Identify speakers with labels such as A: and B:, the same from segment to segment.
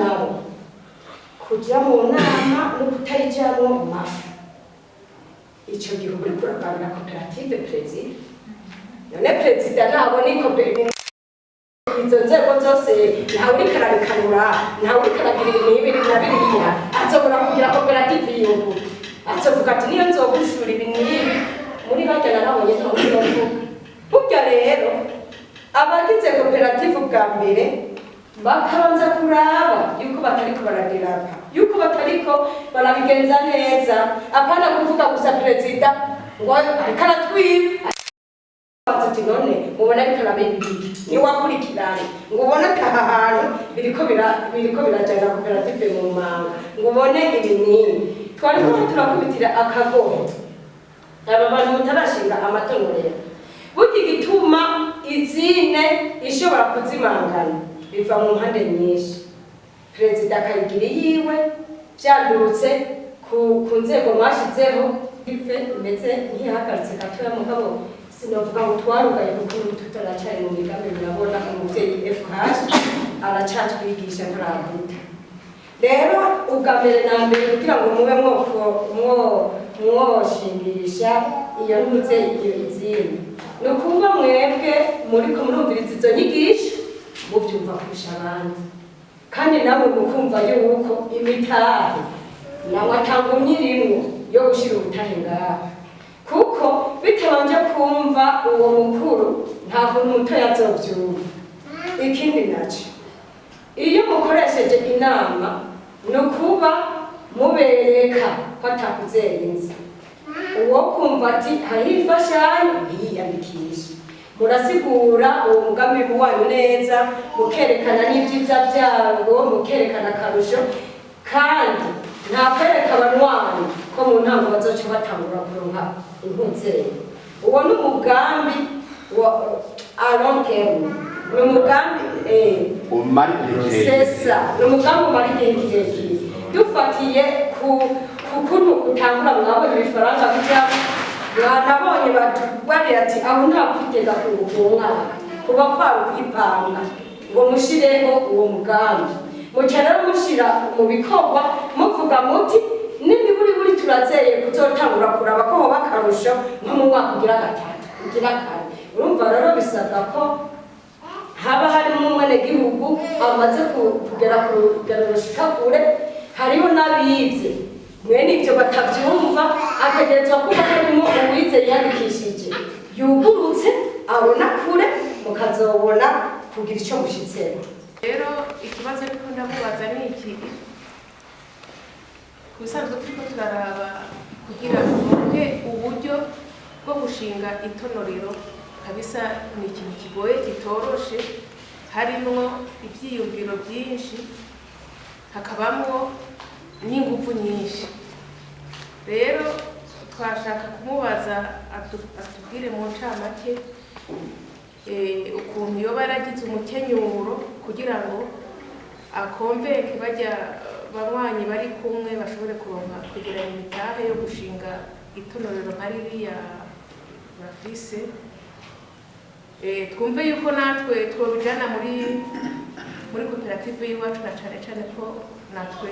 A: Nabo kuja mu nama no kutayijamwo mafu, ico gihe uba uriko uraganira koperative. Perezida, none perezida ntabwo ni izo nzego zose, ntawe uriko arabikanura, ntawe uriko aragira ibintu ibi na biriya, azobora kugira koperative yunguka? Azovuga ati: "Niyo nzogushura ibi n'ibi muri barya narabonye." Ntawe uzovuga. Burya rero abagize koperative bwa mbere bakabanza kuraba yuko batariko baraderapa, yuko batariko barabigenza neza, apana kuvuga gusa perezida ngo ariko aratwiba. Ati: "None mubona ariko arabibiri?" Niwakurikirane ngo ubone ati aha hantu biriko birajana koperative mu manga, ngo ubone ibi n'ibi. Twariko turakubitira akagohe aba bantu mutarashinga amatonorero. Burya igituma izine ishobora kuzimangana biva mu mpande nyinshi. Perezida akayigira iyiwe vyandurutse ku nzego mwashizeho, ive imeze nk'ihagaritse gatoya. Mugabo sinovuga ngo twarugaye, kuko ubu tutaracari mu migambi. Murabona umuvyeyi FH aracatwigisha, ntaraguta. Rero ubwa mbere na mbere, kugira ngo mube mwoshingisha iyo ntuze, iyo izindi, ni ukuba mwebwe muriko murumviriza izo nyigisho, muvyumva kurusha abandi, kandi namwe mukumva yuko imitahe nawe atangumye irimwo yo gushira ubutahe ngaho, kuko bitabanje kumva uwo mukuru, nta kuntu mutoya azovyumva. Ikindi naco, iyo mukoresheje inama, ni ukuba mubereka ko atakuzerinze. Uwo kumva ati hariho imfashanyo, ntiyiyandikishe. Murasigura uwo mugambi wanyu neza, mukerekana n'ibyiza byawo, mukerekana akarusho, kandi nta kwereka abanywanyi ko mu ntango bazoca batangura kuronka intutsero. Uwo ni umugambi wa à long terme, ni umugambi
B: umara igihe kirekire.
A: C'est ça, ni umugambi umara igihe kirekire. Dufatiye ku kuntu utangura, mwabonye ibifaranga bijamo, mwanabonye batubwariye ati aho nta kwitega kunguka uwo mwaka, kuba kwari ukwipanga ngo mushireho uwo mugambi. Muca rero mushira mu bikorwa, muvuga muti n'imiburiburi turazeye kuzotangura kuraba ko hoba akarusho nko mu mwaka ugira gatatu, ugira kane. Urumva rero bisabwa ko haba harimo umwenegihugu amaze kugera ku rugero rushika kure, hariho n'abize. Mwene ibyo batavyumva, ategerezwa kuba harimo uwize yiyandikishije, yugurutse, abona kure, mukazobona kugira ico mushitseko.
C: Rero ikibazo ariko ndamubaza ni iki: ku bisanzwe turiko turaraba kugira turonke uburyo bwo gushinga itonorero, kabisa ni ikintu kigoye, kitoroshe, harimwo ivyiyumviro byinshi, hakabamwo n'inguvu nyinshi. Rero twashaka kumubaza atubwire mu ncamake ukuntu yoba yaragize umukenyuro kugira ngo akonvenke bajya banywanyi bari kumwe, bashobore kuronka kugira imitahe yo gushinga itonorero nka ririya bafise. Twumve yuko natwe twobijana muri koperative y'iwacu, na cane cane ko natwe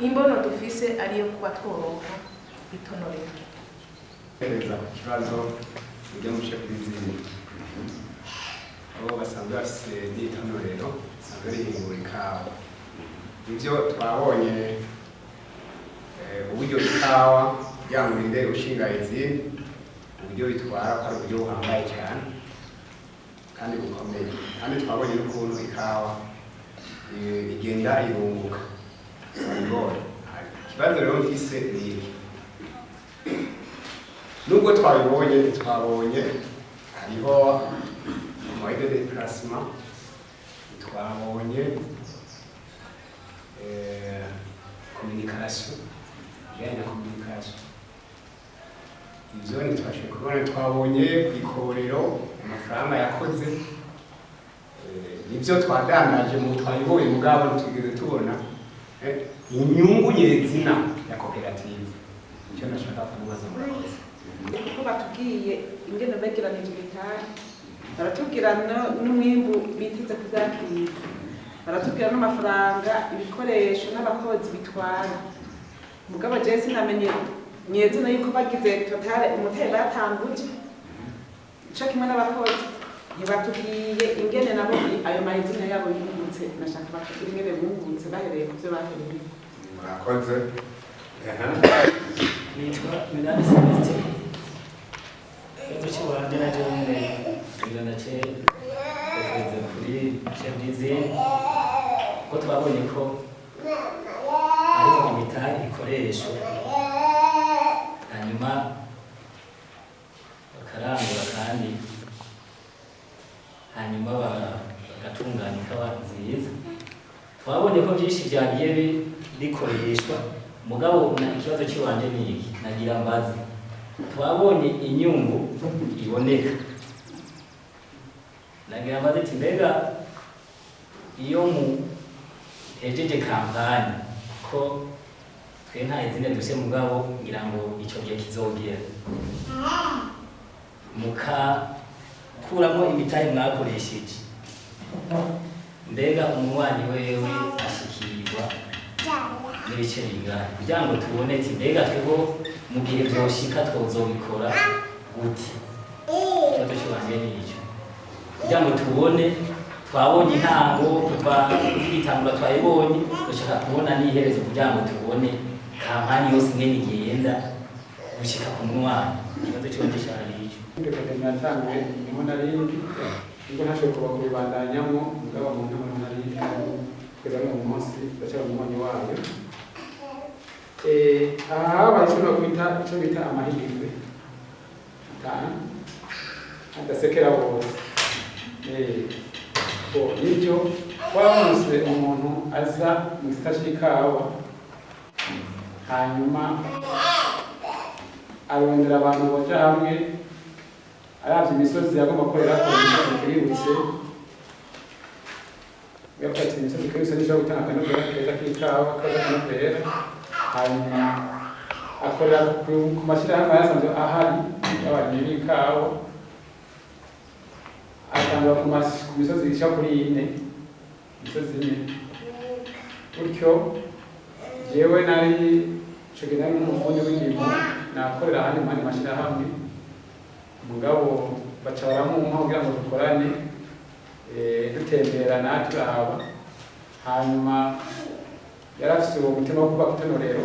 C: imbono dufise ariyo kuba tworonka itonorero.
D: Hereza ku kibazo ujya muce kw'izindi, abo basanzwe bafise n'itonorero risanzwe rihingura ikawa. Ibyo twabonye, uburyo ikawa kugira ngo urinde ushinga izindi, uburyo bitwara ko ari uburyo buhambaye cyane kandi bukomeye, kandi twabonye n'ukuntu ikawa igenda irunguka. Twabibonye. Ikibazo rero mfise ni iki: nubwo twabibonye, twabonye hariho moyen de déplacement, twabonye communication, ijyanye na communication, ivyo ntitwashoboye kubona. Twabonye kw'ikorero amafaranga yakoze, nivyo twadandaje mu twabibonye, mugabo ntitwigeze tubona inyungu nyezina ya koperative. Icyo nashaka kumubaza, murakoze.
E: Kuko batubwiye ingene begeranije imitahe, baratubwira n'umwimbu biteze kuzakira. Baratubwira n'amafaranga, ibikoresho n'abakozi bitwara. Mugabo jewe sinamenye nyezina yuko bagize totale umutahe batanguje ico kimwe n'abakozi, ntibatubwiye ingene nabo ayo mahizina yabo yungutse. Nashaka batubwire ingene bungutse bahereye ku vyo bahereye.
D: Murakoze. Aha.
F: Nitwa Minani Celestin. Ikibazo cy'iwanje na jewe ngira nace kugeza kuri chef d'usine, ko twabonye ko hariho imitahe ikoreshwa, hanyuma bakarangura, kandi hanyuma bagatunganya ikawa nziza. Twabonye ko byinshi byagiye bikoreshwa, mugabo na ikibazo cy'iwanje ni iki nagira mbaze: twabonye inyungu iboneka, nagira mbaze ati mbega iyo muhejeje campagne, ko twe nta izina dufise, mugabo ngira ngo ico gihe kizogera mukakuramo imitahe mwakoresheje, mbega umunywanyi wewe ashikirwa n'ibice bingana, kugira ngo tubone ati mbega twebwe mu gihe vyoshika twozobikora gute? Ikibazo cy'iwanje ni ico, kugira ngo tubone. Twabonye intango, kuva tugitangura twayibonye, dushaka kubona n'iherezo kugira ngo tubone campagne yose ingene igenda gushika ku munywanyi. Ikibazo cy'iwanje cari ico.
G: Reka natanguye niho narindi, nubwo ntashoboye kuba kubibandanyamo, mugabo mu ntango niho narindi, kugeza n'uyu munsi ndacyari umunywanyi wayo. Aha habaye icyo bakwita, icyo bita amahirwe atanu adasekera bose. Bo nibyo, twaronse umuntu aza mu gisata c'ikawa, hanyuma arondera abantu boja hamwe. Aravye imisozi yagomba gukorerako, imisozi kiributse, yavuga ati imisozi kiributse nishobora gutanga akanovera keza k'ikawa, kaza akanovera. Hanyuma akorera ku mashyirahamwe yasanzwe ahari y'abarimyi b'ikawa, atangura ku misozi ishika kuri ine, imisozi ine gutyo. Jewe nari ico gihe nari nk'umufundi w'indimo, nakorera ahandi mu yandi mashyirahamwe, mugabo baca baramumpa kugira ngo dukorane, dutemberana turaba. Hanyuma yari afise uwo mutima wo kubaka itonorero,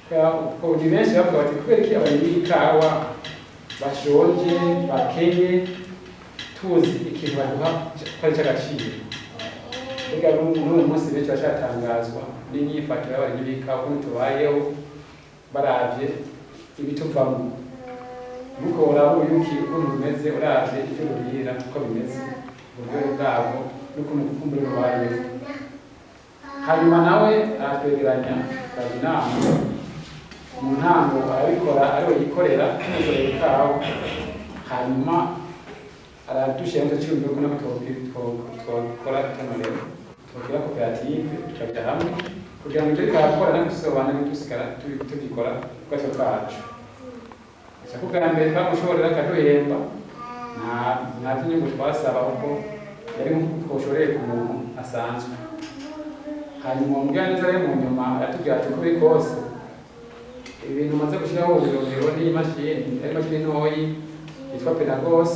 G: kuko ni benshi bavuga bati kubera iki abarimyi b'ikawa bashonje, bakenye, tuzi ikintu baduha ko ari icy'agaciro? Mbega n'uyu munsi benshi bacatangazwa n'inyifato y'abarimyi b'ikawa, ukuntu tubayeho, baravye ibituvamwo. Nuko uraba uruyuki ukuntu rumeze, uravye ivyo rurira uko bimeze, uburyohe bwabwo n'ukuntu kukumbura rubayeho. Hanyuma nawe aratwegeranya, tukajya inama. Mu ntango arabikora ariwe yikorera, tumukorera ikawa, hanyuma aradushyira mu cyumba ko nako twakora itonorero, twogira koperative, tukajya hamwe kugira ngo ibyo twakora natwe tusobane, dusigara tubikora ku gatwe kacu. Gusa ko bwa mbere twamushorera akaduhemba, nta by'inyungu twasaba, kuko yari nk'uko twoshoreye ku muntu asanzwe. Hanyuma uwo mugiraneza rero mu nyuma aratubwira ati uko biri kose ibintu umaze gushyiraho uburiro n'iyi mashini, ari imashini ntoyi yitwa Penagos,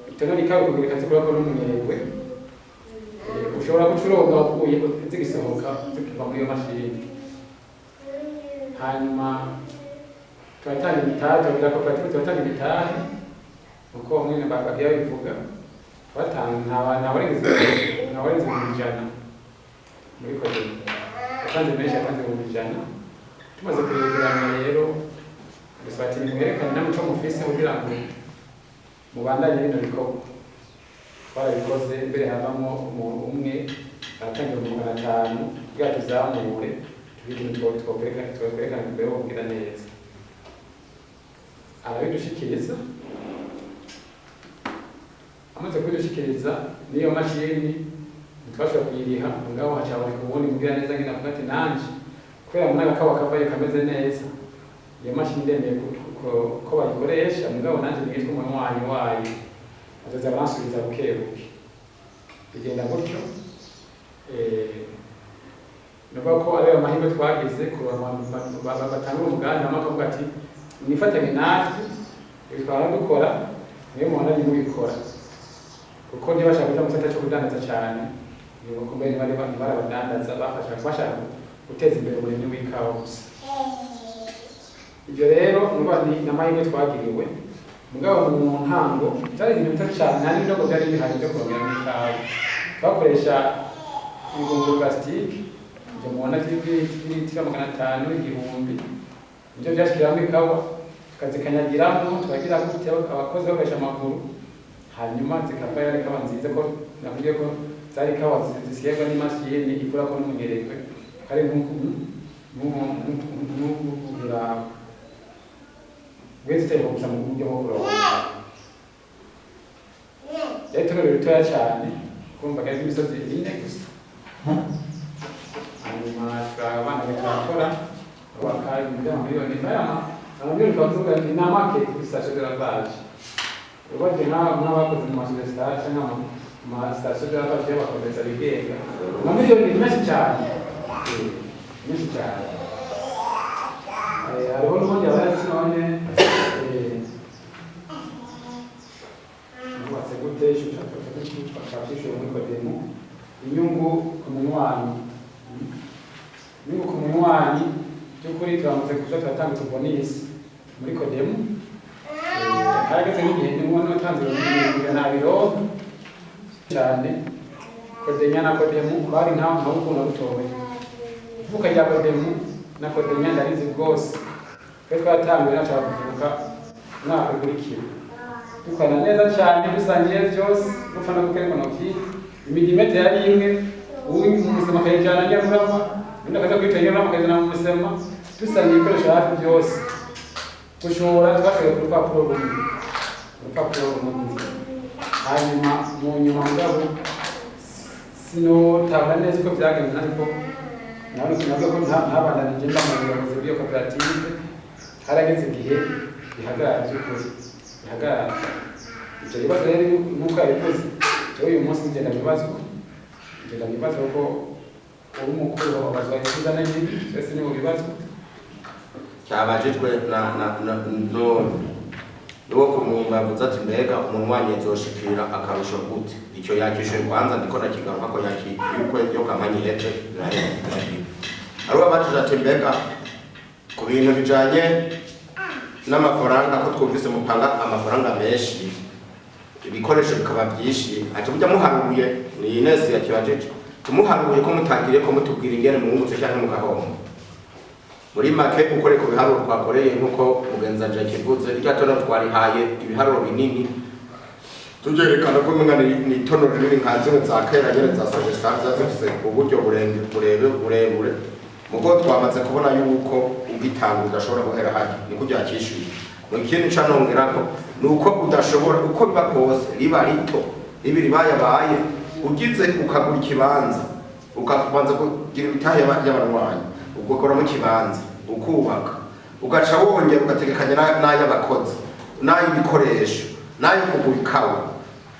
G: itonora ikawa kugira ikazikurako n'umunyewe. Ushobora guca uronga uvuye zigisohoka, zikiva muri iyo mashini. Hanyuma turatanga imitahe, tubabwira koperative turatanga imitahe uko bamwe bagiye babivuga, twatanga ntawarenze 100,000 muri CODEBU. Yatanze menshi, yatanze 100,000. Tumaze kuyegeranya rero, dusaba ati nimwerekane namwe ico mufise kugira ngo mubandanye bino bikorwa. Twarabikoze mbere, havamo umuntu umwe aratanga 500,000 kugira tuzamure, tubike ikintu twokwerekana imbere ho kugira neza. Arabidushikiriza. Amaze kubidushikiriza n'iyo mashini, ntitwashobora kuyiriha, mugabo hacaboneka uwundi mugira neza ngene avuga ati nanje kubera mbona agakawa kavayo kameze neza, iyo mashini ndemeye ko bayikoresha, mugabo nanje nitwa umunywanyi wayo, azoza baransubiza buke buke. Bigenda gutyo. Nuvuga ko ari ayo mahirwe twagize kuronka abantu batanga umugambi, hama bakavuga ati mwifatanye natwe, ibi twahora dukora niyo mubona mubikora, kuko ntibashaka kuja mu gisata co kudandaza cane. Nibuka mbere ntibari abadandaza, bafasha bashaka guteza imbere umurimyi w'ikawa gusa. Ibyo rero nuba ni n'amahirwe twagiriwe. Mugabo mu ntango byari ibintu bito cyane, nta n'ibinogo byari bihari byo kongeramo ikawa. Twakoresha ibigunguru plastique, ibyo mubona by'ilitiro 500, 1000, nibyo byashikiramo ikawa, tukazikanyagiramo, tukagira gutya, abakozi bakoresha amaguru, hanyuma zikava ari ikawa nziza. Ko nakubwiye ko zari ikawa zisyegwa n'imashini ikurako n'umunyerekwe, kari nk'ukugira bweze gusa mu buryo bwo kuronka. Ryari itorero ritoya cyane, kumva ryari imisozi ine gusa. Hanyuma turabana, turakora, twubaka ibintu by'amamiliyoni, amamiliyoni twavuga ni na make kuri station de lavage. Ubaje nk'abakoze mu mazu de stage, nk'ama ma station de lavage y'abakomeza bigenga, amamiliyoni ni menshi cyane, menshi cyane. Hariho n'ubundi abazi none nubatse gute ishusho muri CODEMU, inyungu ku munywanyi. Inyungu ku munywanyi, by'ukuri turamaze kuja turatanga utubonisi muri CODEMU. Harageze n'igihe nimwe n'utanze 200 cyane. CODENYA na CODEMU bari nkaho nka bukunda butoya. Ivuka rya CODEMU na CODENYA ndarizi rwose. Twe twatanguye nashaka kuvuka umwaka ukurikira, dukorana neza cyane, dusangiye byose, dupfa no gukora ikonoki. Imidimete yari imwe, uyu mu Musema akayijyana Nyarurama, undi akaza kwica Nyarurama akayizana mu Musema, dusangiye ibikoresho hafi byose. Gushora twashoboye ku rupapuro rumwe, urupapuro rumwe. Hanyuma mu nyuma, mugabo sinotahura neza uko byagenze, ariko nawe nabwo ko ntabandanije mba mu buyobozi bw'iyo koperative. Harageze igihe bihagarara, by'ukuri bihagarara. Ibyo bibazo rero, nk'uko yabivuze, jewe uyu munsi ngenda bibazwa, ngenda bibazwa ko uri umukuru babazwa ibyiza n'ibibi, twese ni mu bibazo.
H: Cyabajijwe na no nuwo kumwumva yavuze ati mbega umunywanyi azoshikira akarusho gute? Icyo yakishuye kwanza, ndiko nakigaruka ko yaki yuko yo kampanye iheze birahera. Ari uwabajije ati mbega ku bintu bijanye n'amafaranga, ko twumvise mupanga amafaranga menshi, ibikoresho bikaba byinshi, ati burya muharuye, ni Ines yakibajije, tumuharuye ko mutangiriye ko mutubwira ingene mwungutse cyangwa mugahomba. Muri make, ukore ku biharuro twakoreye, nk'uko mugenzi wanje yakivuze, irya tono twarihaye ibiharuro binini, tubyerekana ko umenga ni itono rinini nka zimwe za kera nyene za SOGESTA, ziba zifise uburyo burenge burebe burebure. Mugo twamaze kubona yuko ugitanga udashobora guhera hajya, niko ryakishyuye. Mu kindi nca nongerako ni uko udashobora, uko biba kose, riba rito riba ribayabaye, ugize ukagura ikibanza, ukabanza kugira ibitahe y'abanywanyi, ugakoramo ikibanza, ukubaka, ugaca wongera ugategekanya n'ay'abakozi, n'ay'ibikoresho, n'ayo kugura ikawa,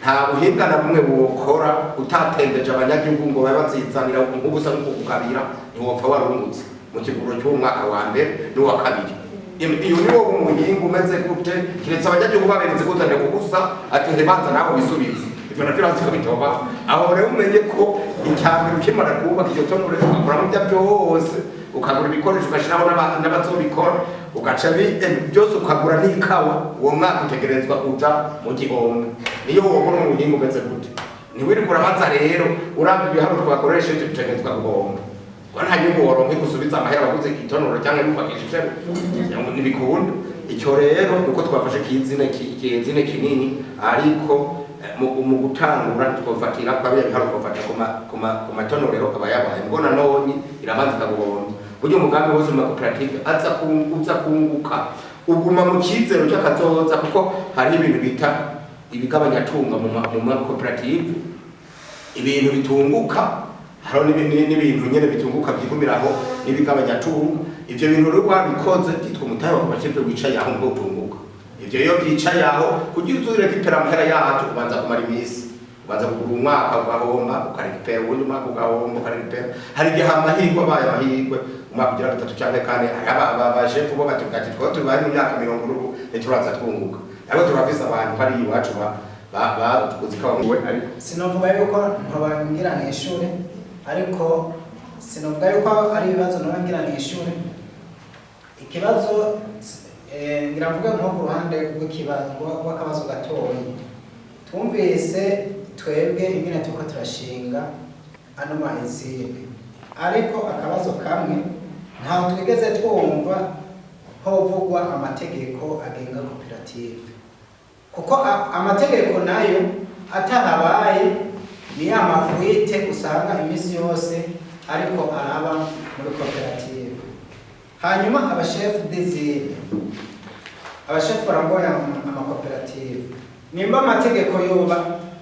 H: nta buhinga na bumwe wokora utatembeje abanyagihugu ngo babe bazizanira nk'ubusa nk'ukugabira, ntiwopfa warungutse mu kiguro cy'uwo mwaka wa mbere n'uwa kabiri. Iyo ni wo umuhinga umeze gute, kiretse abanyagihugu baberetse kuzanira kugusa ati ntibanza nawe wisubize, ivyo navyo urazi ko bitoba. Aho rero umenye ko icyambere ukimara kubaka iryo tonore, ugakuramo ibyo byose, ukagura ibikoresho, ugashiraho n'abazobikora, ugaca byose, ukagura n'ikawa, uwo mwaka utegerezwa kuja mu gihombo, niyo wobona umuhinga umeze gute. Ntiwirirwe urabaza rero, uraba ibiharuro twakoresheje, utegerezwa guhomba, ko nta nyungu woronka igusubiza amahera waguze itonoro cyangwa yubakishije, ntibikunda. Icyo rero nuko twafashe kizine kinini, ariko mu gutangura twofatira kwa biriya biharuro, twofata ku matonorero aba yabaye. Mbona nonye irabanza ikaguhomba. Burya umugambi wose mu makoperative aza uza kunguka, uguma mu cyizero cy'akazoza, kuko hariho ibintu bita ibigabanyatunga mu makoperative, ibintu bitunguka. Hariho n'ibintu nyene bitunguka byigumiraho n'ibigabanyatunga. Ivyo bintu rero wabikoze byitwa umutahe wa koperative wicaye aho ngo utunguka. Ivyo iyo byicaye aho, kugira uzureke iterambere amahera yacu, ubanza kumara iminsi. Ubanza kugura umwaka ugahomba, ukarekipera, uwundi mwaka ugahomba, ukarekipera. Hari igihe amahirwe abaye amahirwe, umwaka ugira gatatu cyangwa kane, abashefu bo batuvuga ati twaba tubaye mu myaka 40 ubu ntituraza twunguka, ariko turafise abantu hariya iwacu baguze ikawa.
D: We ariko
I: Sinovuga yuko ntobangira mw'ishure, ariko sinovuga yuko ari ibibazo ntobangira mw'ishure. Ikibazo ngira mvuge nko ku ruhande rw'akabazo gatoyi twumvise twebwe ingene turiko turashinga ano ma usine, ariko akabazo kamwe ntaho twigeze twumva hovugwa amategeko agenga koperative, kuko amategeko nayo atahabaye ni ya ma fuites usanga iminsi yose ariko araba muri koperative. Hanyuma abashefu d'usine, abashefu barangoye amakoperative, nimba amategeko yoba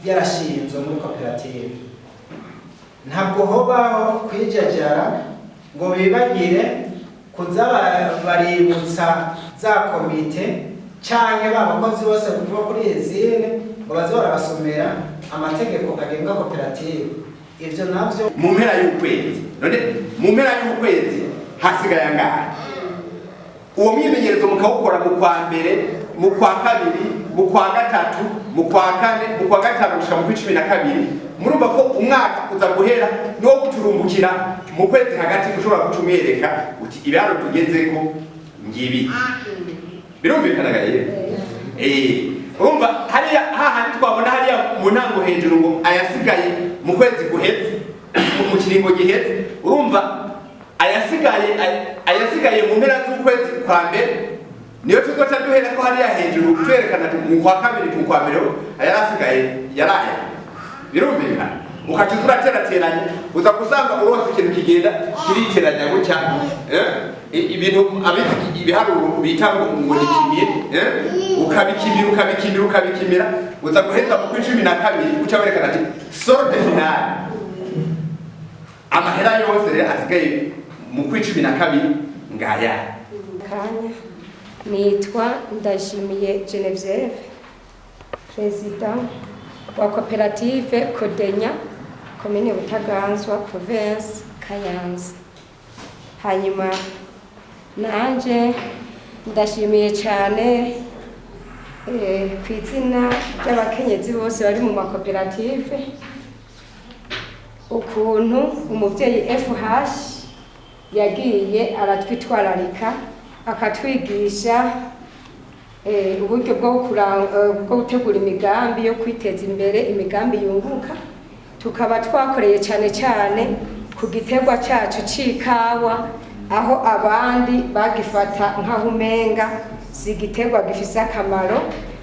I: yarashinzwe muri koperative, ntabwo hobaho kwijajara ngo bibagire kuza baributsa za komite canke ba bakozi bose bo kuri usine ngo baze barabasomera amategeko agenga koperative. Ivyo navyo
B: Mu mpera y'ukwezi, none mu mpera y'ukwezi hasigaye angahe? Uwo mwimenyerezo mukawukora mu kwa mbere, mu kwa kabiri, mu kwa gatatu, mu kwa kane, mu kwa gatanu, gushika mu kwa 12. Murumva ko umwaka uza guhera niwo guturumbukira mu kwezi hagati, ushobora guca umwereka uti ibiharo tugezeko ngibi. Birumvikana rero. Urumva hariya hahandi twabona hariya mu ntango hejuru ngo ayasigaye mu kwezi guheze, mu kiringo giheze, urumva ayasigaye mu mpera z'ukwezi kwa mbere niyo tuzoca duhera ko hariya hejuru twerekana ati mu kwa kabiri, mu kwa mbere ayarasigaye yaraya. Birumvikana, ukaca uza uraterateranya, uza gusanga uronse ikintu kigenda kiriteranya gutya, eh? Ibintu abizi ibiharuro bita ngo ni kimire, eh? Ukabikimira, ukabikimira, ukabikimira, uza guheza mu kwa 12 uca werekana ati solde final, amahera yose rero asigaye mu kwa 12 ngaya.
A: Kanya nitwa Ndashimiye Genevieve, perezida wa koperative Kodenya, komine Butaganzwa, province Kayanza. Hanyuma nanje ndashimiye cyane ku izina ry'abakenyezi bose bari mu makoperative ukuntu umuvyeyi FH yagiye aratwitwararika, akatwigisha uburyo bwo gutegura imigambi yo kwiteza imbere, imigambi yunguka. Tukaba twakoreye cyane cyane ku giterwa cyacu c'ikawa, aho abandi bagifata nk'aho umenga si igiterwa gifise akamaro.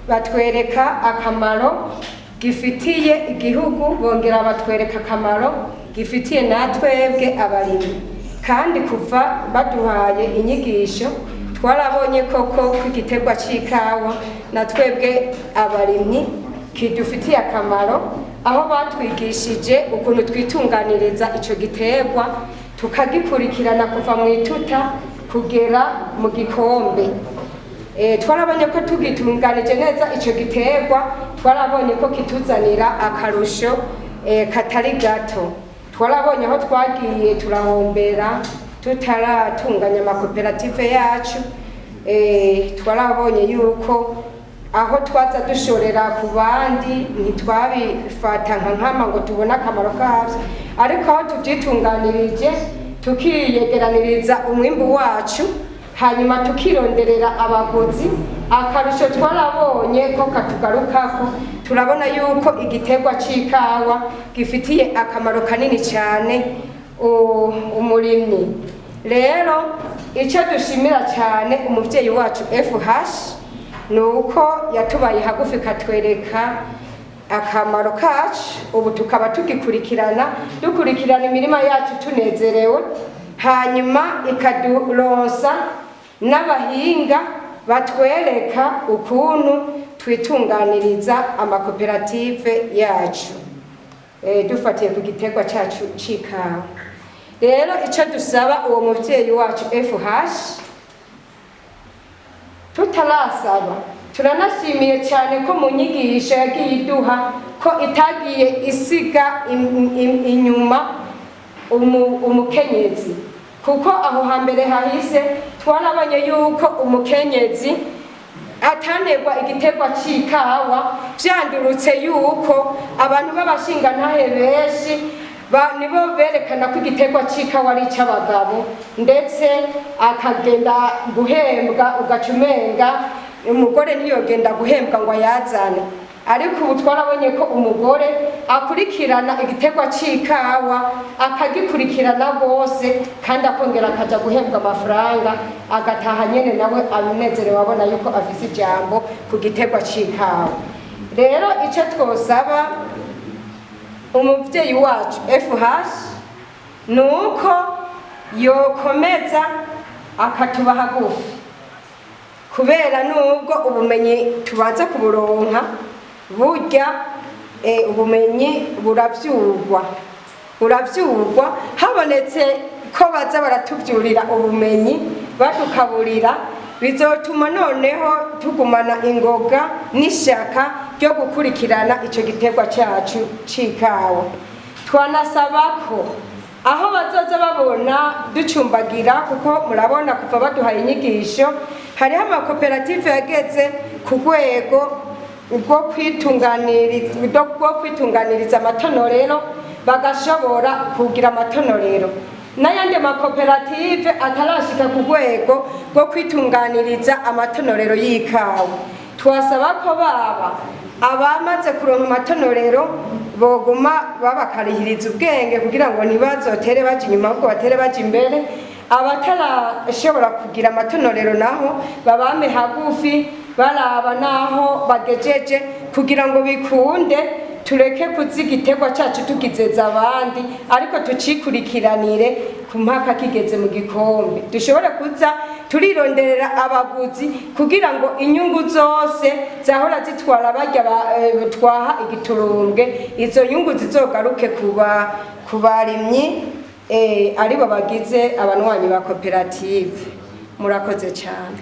A: Batwereka akamaro gifitiye igihugu, bongera batwereka akamaro gifitiye natwebwe abarimyi. Kandi kuva baduhaye inyigisho, twarabonye koko ko igiterwa c'ikawa na twebwe abarimyi kidufitiye akamaro, aho batwigishije ukuntu twitunganiriza ico giterwa, tukagikurikirana kuva mu ituta kugera mu gikombe. Twarabonye ko tugitunganije neza ico giterwa, twarabonye ko kituzanira akarusho katari gato. Twarabonye aho twagiye turahombera tutaratunganya amakoperative yacu. Twarabonye yuko aho twaza dushorera ku bandi ntitwabifata nka nkama ngo tubone akamaro kavyo, ariko aho tuvyitunganirije, tukiyegeraniriza umwimbu wacu, hanyuma tukironderera abaguzi, akarusho twarabonye ko katugarukako. Turabona yuko igiterwa c'ikawa gifitiye akamaro kanini cyane umurimyi. Rero icyo dushimira cyane umuvyeyi wacu FH ni uko yatubaye hagufi, katwereka akamaro kacu. Ubu tukaba tugikurikirana, dukurikirana imirima yacu tunezerewe, hanyuma ikaduronsa n'abahinga batwereka ukuntu twitunganiriza amakoperative yacu, dufatiye ku giterwa cyacu c'ikawa. Rero icyo dusaba uwo muvyeyi wacu FH, tutarasaba, turanashimiye cyane ko mu nyigisho yagiye iduha ko ko itagiye isiga inyuma umukenyezi, kuko aho hambere hahise twarabonye yuko umukenyezi atanerwa igiterwa c'ikawa. Vyandurutse yuko abantu b'abashingantahe benshi nibo berekana ko igiterwa c'ikawa ari ic'abagabo, ndetse akagenda guhembwa ugaca umenga umugore ntiyogenda guhembwa ngo ayazane. Ariko ubu twarabonye ko umugore akurikirana igiterwa c'ikawa, akagikurikirana rwose, kandi akongera akaja guhembwa amafaranga, agataha nyene nawe anezerewe, abona yuko afise ijambo ku giterwa c'ikawa. Rero ico twosaba umuvyeyi wacu FH ni uko yokomeza akatuba hagufi, kubera nubwo ubumenyi tubanza kuburonka, burya ubumenyi buravyurwa, buravyurwa. Habonetse ko baza baratuvyurira ubumenyi, badukaburira, bizotuma noneho tugumana ingoga n'ishaka ryo gukurikirana ico giterwa cacu c'ikawa. Twanasaba ko aho bazoza babona ducumbagira, kuko murabona kuva baduhaye inyigisho hariho amakoperative yageze ku rwego rwo kwitunganiriza amatonorero, bagashobora kugira amatonorero, n'ayandi makoperative atarashika ku rwego rwo kwitunganiriza amatonorero y'ikawa. Twasaba ko baba abamaze kuronka amatonorero boguma babakarihiriza ubwenge, kugira ngo ntibazotere baja inyuma, ahubwo batere baja imbere. Abatarashobora kugira amatonorero naho babame hagufi, baraba naho bagejeje, kugira ngo bikunde tureke kuziga igiterwa cyacu tugizeza abandi, ariko tucikurikiranire ku mpaka kigeze mu gikombe, dushobore kuza turironderera abaguzi, kugira ngo inyungu zose zahora zitwara barya twaha igiturumbwe, izo nyungu zizogaruke ku barimyi, aribo bagize abanywanyi ba koperative. Murakoze cyane.